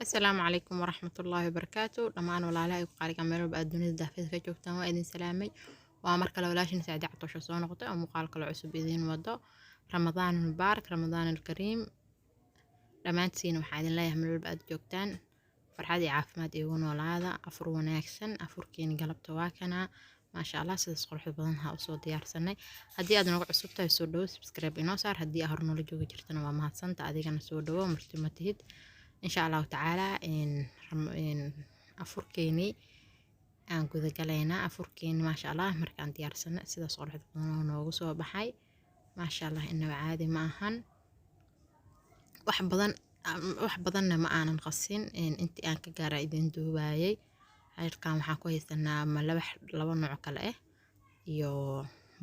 Asalaamu calaykum waraxmatullaahi wabarakaatu. Dhammaan walaalaha ay ku qaaliga meel walba aad dunida daafeed ka joogtaan, waa idin salaamay. Waa mar kale walaashin Sacdi Catoosho soo noqotay oo muuqaal kale cusub idiin wado. Ramadaan mubaarak, Ramadaan alkariim. Dhammaantiin waxaa idin leeyahay meel walba aad joogtaan farxad iyo caafimaad iigu noolaada. Afur wanaagsan. Afurkeeni galabta waa kanaa, maasha Allah, sidaas quruxda badan ha usoo diyaarsanay. Haddii aad nooga cusub tahay, soo dhawo, subscribe inoo saar. Haddii aad hor noola joogi jirtana, waa mahadsanta, adigana soo dhawo, marti ma tihid. Insha Allahu tacaala afurkeenii aan gudagalaynaa. Afurkeeni, maasha Allah, markaan diyaarsana sidaas quruxda badan oo noogu soo baxay, maasha Allah, inaba caadi ma ahan. Wax badan, wax badanna ma aanan qasin, intii aan ka gaara idin duubayay. Halkan waxaan ku haysanaa malawax laba nooc kale ah iyo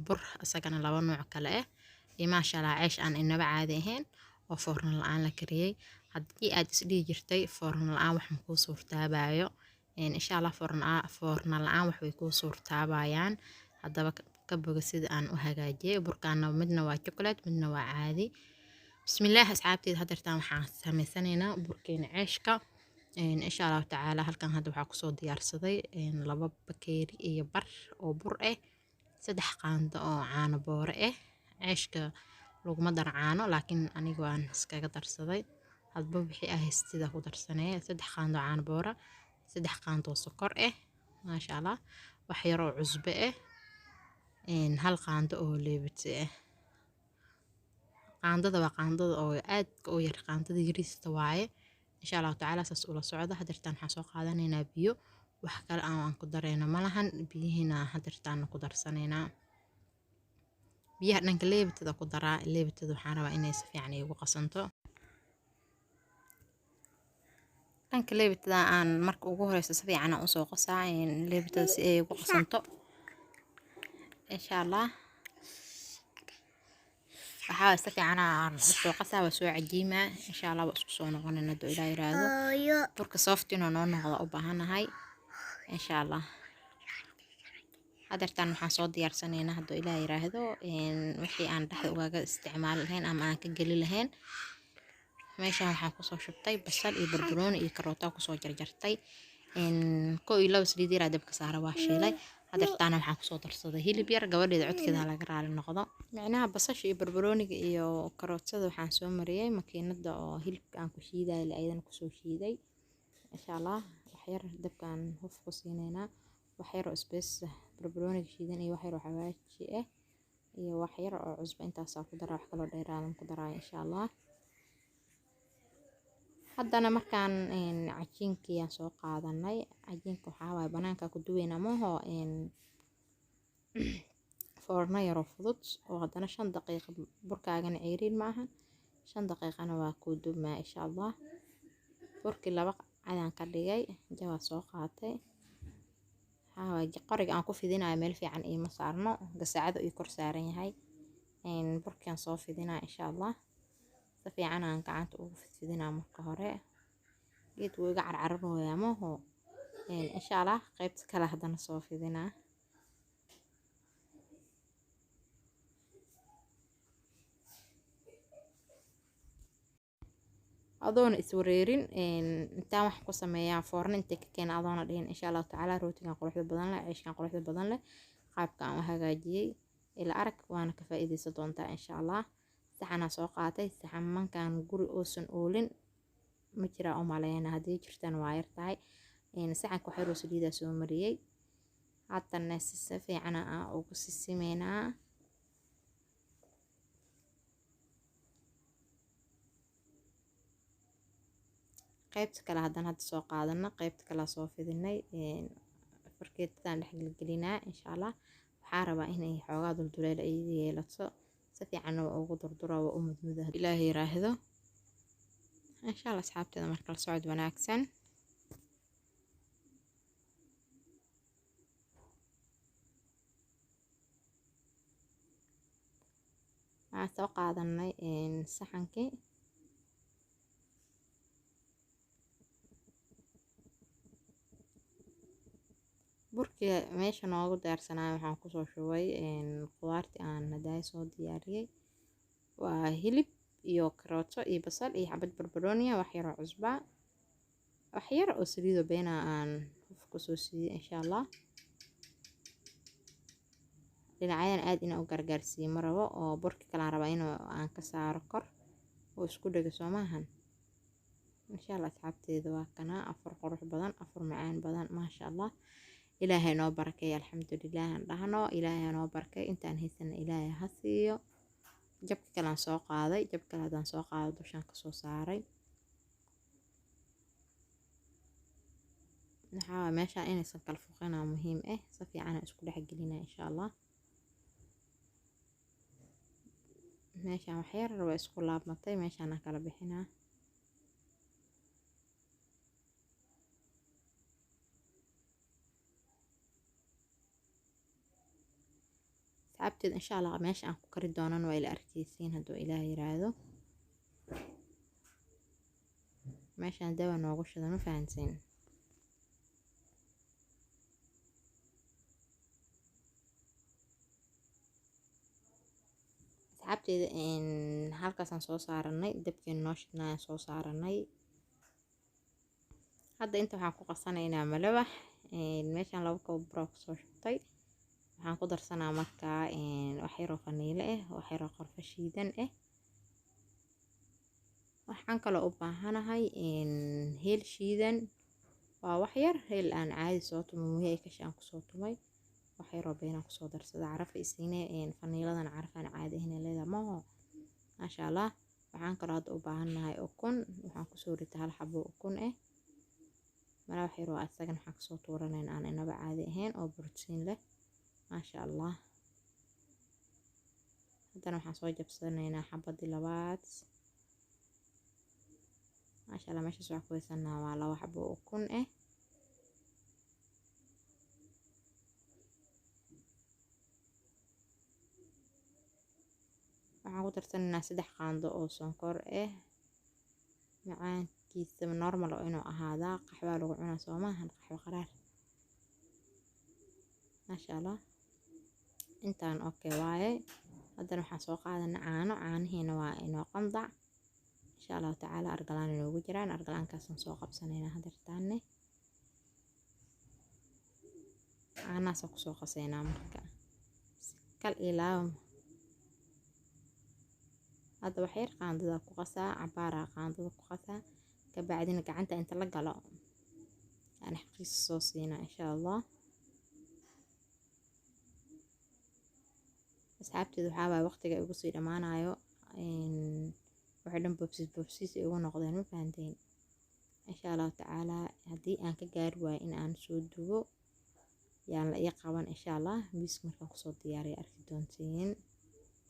bur isagana laba nooc kale ah iyo, maasha Allah, ceesh aan inaba caadi ahayn oo foorno la-aan la kariyey. Haddii aad isdhihi jirtay foorno la-aan wax makuu suurtaabayo, insha Allah foorno la-aan wax way kuu suurtaabayaan. Haddaba ka boga sida aan u hagaajiyey burkaana, midna waa chocolate, midna waa caadi. Bismillaah, asxaabteeda, hadeertaan waxaan sameysanaynaa burkeena ceeshka, insha Allahu tacaala. Halkan hadda waxaa kusoo diyaarsaday 2 bakeeri iyo bar oo bur ah, 3 qaando oo caano boore ah. Ceeshka laguma daro caano, laakiin aniga waan iskaga darsaday, hadba wixii ah haystida ku darsanaya. 3 qaando caano boora, 3 qaando oo sokor ah, maasha Allah, wax yar oo cusbo ah, 1 qaando oo leebiti ah. Qaandada waa qaandada oo aadka u yar, qaandada yariista waaye. Insha Allahu tacaala saas ula socda. Hadeertaan waxaan soo qaadanaynaa biyo, wax kale aan ku darayno malahan. Biyihiina hadeertaan ku darsanaynaa. Biyaha dhanka leebitada ku daraa. Leebitada waxaan rabaa inay si fiican iigu qasanto. Dhanka leebitada aan marka ugu horeysa si fiican aan usoo qasaa leebitada si ay igu qasanto, insha Allah. Waxaa si fiican aan usoo qasaa, waa soo cajiimaa. Insha Allah waa isku soo noqonayna hadduu Ilaah yiraahdo. Burka soft inuu noo noqdo u baahanahay, insha Allah. Hadeertaan waxaan soo diyaarsanaynaa, hadduu Ilaah yiraahdo, wixii aan dhexda ugaga isticmaali lahayn ama aan ka geli lahayn. Meeshaan waxaan kusoo shubtay basal iyo barbarooni iyo karootaa kusoo jarjartay. 1 iyo 2 saliid yaraa dabka saara, waa shiilay. Hadeertaana waxaan kusoo darsaday hilib yar. Gabadheeda codkeeda laga raali noqdo. Micnaha basasha iyo barbarooniga iyo karootada waxaan soo mariyay makiinada oo hilibka aan ku shiiday, ayadana kusoo shiiday, insha Allah. Waxyar dabkaan huf ku siinaynaa, waxyar oo space barbarooniga shiidan iyo waxyar oo xawaaji ah iyo waxyar oo cusbo, intaasaa ku daraa, wax kaloo dheeraadan ku daraya, insha Allah. Haddana markaan cajiinkii aan soo qaadanay, cajiinka waxaa waaye banaanka ku duweynaa maaho, foorno yaroo fudud oo haddana 5 daqiiqo burkaagana ceyriin ma ahan, 5 daqiiqana waa kuu dubmaa, insha Allah. Burkii laba cadaan ka dhigay, jawaa soo qaatay. Waxaa waaye qoriga aan ku fidinayo meel fiican iima saarno, gasacada ii kor saaran yahay. Burkaan soo fidinaa, insha Allah, si fiican aan gacanta ugu fidfidinaa. Marka hore geed wuu iga carcararooyaa maaho, insha Allah. Qaybta kale haddana soo fidinaa. Adoona iswareerin intaan wax ku sameeyaan foorno intay ka keena adoona dhihin, insha Allahu tacaala. Rootigan quruxda badan leh, ceeshkan quruxda badan leh, qaabka aan u hagaajiyey ila arag, waana ka faa'iideysan doontaa, insha Allah. Saxanaa soo qaatay. Saxamankan guri uusan oolin ma jiraa u maleyna, haddii jirtana waa yar tahay. Saxanka wax yaroo saliidaa soo mariyey, haddana si fiican aan ugu sisimeynaa. Qaybta kale haddana hadda soo qaadano, qaybta kale soo fidinay, fargeetadaan dhex gelgelinaa, insha Allah. Waxaa rabaa inay xoogaa dulduleel ay yeelato, si fiicanna waa ugu durdura, waa u mudmuda, Ilaahay yiraahdo, insha Allah. Asxaabteeda, marka la socod wanaagsan. Waxaan soo qaadanay saxankii. Burkii meesha noogu diyaarsanayo waxaan kusoo shubay qudaartii aan hadaay soo diyaariyey. Waa hilib iyo karooto iyo basal iyo xabad barbarooniya, wax yaroo cusba. Wax yar oo saliido beena aan kusoo siiyey insha Allah. Dhinacyadan aad inaan u gargaarsiiyo ma rabo, oo burka kale aan rabaa inuu aan ka saaro kor oo isku dhego, soo maahan. Insha Allah asxaabteeda, waa kana afur qurux badan, afur macaan badan, maasha Allah. Ilaahay noo barakeeyo, alxamdulilah aan dhahno. Ilaahay noo barakeeyo, intaan haysana Ilaahay ha siiyo. Jabka kale aan soo qaaday, jab kale haddaan soo qaado dushaan kasoo saaray. Waxaa meeshaan inaysan kala fuqinaa muhiim ah, si fiican aan isku dhex gelinaa insha Allah. Meeshaan wax yar waa isku laabmatay, meeshaan aan kala bixinaa. Asxaabteed, insha Allah meesha aan ku kari doonana waa ila arkeysiin hadduu Ilaah yiraahdo. Meeshaan dawa noogu shida, ma fahanteen? Asxaabteeda, halkaasaan soo saaranay dabkeena noo shidnaayaan soo saaranay. Hadda inta waxaan ku qasanaynaa malawax. Meeshaan 2 koob bur kusoo shubtay. Waxaan ku darsanaa markaa wax yaroo faniilo ah, wax yaroo qorfo shiidan ah. Waxaan kaloo u baahanahay heel shiidan, waa wax yar heel aan caadi soo tumay, muhi ay kashi aan kusoo tumay. Wax yaroo beenaan kusoo darsada, caraf isiine. Faniiladan caraf aan caadi ahayn leedahay maaho, maasha Allah. Waxaan kaloo hadda u baahannahay ukun. Waxaan kusoo ritay hal xabo ukun ah. Mala wax yaroo asagana waxaan kasoo tuuranayn aan inaba caadi ahayn oo borotiin leh, maasha Allah. Haddana waxaan soo jabsanaynaa xabadii labaad, maasha Allah. Meeshaas waxaan ku haysanaa waa 2 xabo ukun ah. Waxaan ku darsanaynaa 3 qaando oo sonkor ah. Macaankiisa normal oo inuu ahaadaa, qaxwaa lagu cunaa, soo maahan? Qaxwo qaraar, maasha Allah. Intaan okay waaye. Haddana waxaan soo qaadanay caano. Caanihiina waa inoo qandac insha Allahu tacaala, argalaan inoogu jiraan. Argalaankaasaan soo qabsanaynaa hadeertaane, caanahaasaan kusoo qaseynaa marka kal iyo laaba. Hadda wax yar qaandada ku qasaa, cabaaraa qaandada ku qasaa, kabacdina gacanta inta la galo aan xaqiisa soo siinaa insha Allah. Asxaabteeda, waxaa waaye waqtiga igu sii dhammaanayo, waxay dhan boobsiis boobsiis ay igu noqdeen, ma fahanteen? Insha Allahu tacaala haddii aan ka gaari waayo in aan soo dubo, yaan la ii qaban insha Allah. Miiska markaan kusoo diyaariyo arki doontiin.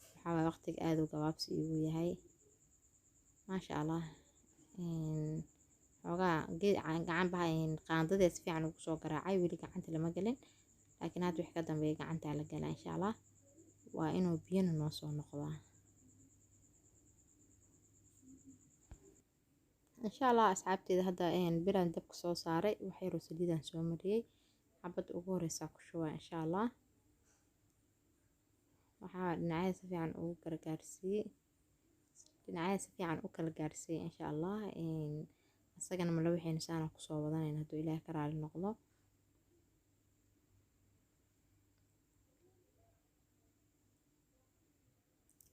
Waxaa waaye waqtiga aad u gabaabsi igu yahay, maasha Allah. Xoogaa geed gacan baha qaandadee si fiican ugu soo garaacay, weli gacanta lama gelin, laakiin hadda wixii ka dambeeya gacantaa la galaa insha Allah. Waa inuu biyana noo soo noqdaa insha Allah. Asxaabteeda, hadda biraan dabka soo saaray, wax yaroo saliidaan soo mariyey. Xabadda ugu horeysaa ku shubaa insha Allah. Waxaa dhinacyada si fiican ugu gargaarsiiyey, dhinacyada si fiican u kala gaarsiiyey insha Allah. Isagana malawaxeena saana kusoo wadanayna hadduu Ilaah ka raali noqdo.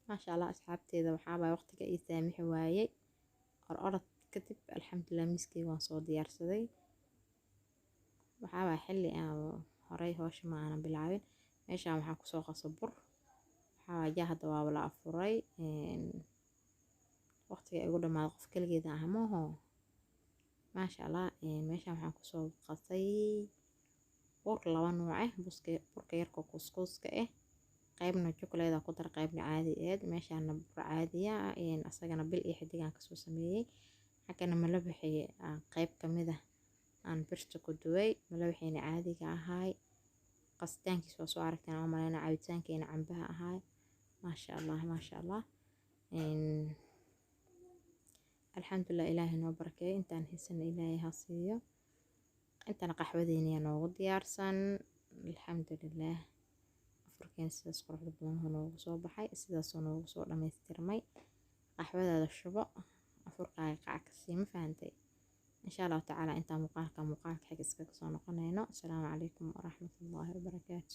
Maasha Allah asxaabteeda, waxaabaa waqtiga ii saamixi waayey or orod kadib. Alxamdulilah, miiskeyga waan soo diyaarsaday. Waxaabaa xilli aan horey howsha ma aanan bilaabin. Meeshaan waxaan kusoo qaso bur. Waxaa jaa hadda waaba la afuray, waqtiga igu dhamaado, qof kaligeeda ah maaho, maasha Allah. Meeshaan waxaan kusoo qasay bur laba nuuc ah, buska burka yarka kuuskuuska ah, qaybna chocolate ku dar, qaybna caadi aheyd. Meeshaana bur caadiya, asagana bil iyo xidigaan kasoo sameeyey. Xaggana malawaxii aan qayb kamid ah aan birta ku duway, malawaxiina caadiga ahaay qasitaankiisa waa soo aragteen oo maleyna, cabitaankeena cambaha ahaay, maasha Allah, maasha Allah. Alxamdulilah, Ilaahay noo barakeeyo, intaan haysana Ilaahay ha siiyo. Intana qaxwadeena noogu diyaarsan, alxamdulilah. Afurkeen sidaas quruxda badan oo noogu soo baxay, sidaasoo noogu soo dhamaystirmay. Qaxwadaada shubo, afurkaaga qac ka sii, ma fahantay? Insha Allahu tacaala, intaan muuqaalka muuqaalka xig iskaga soo noqonayno, asalaamu calaykum waraxmatullaahi wabarakaatu.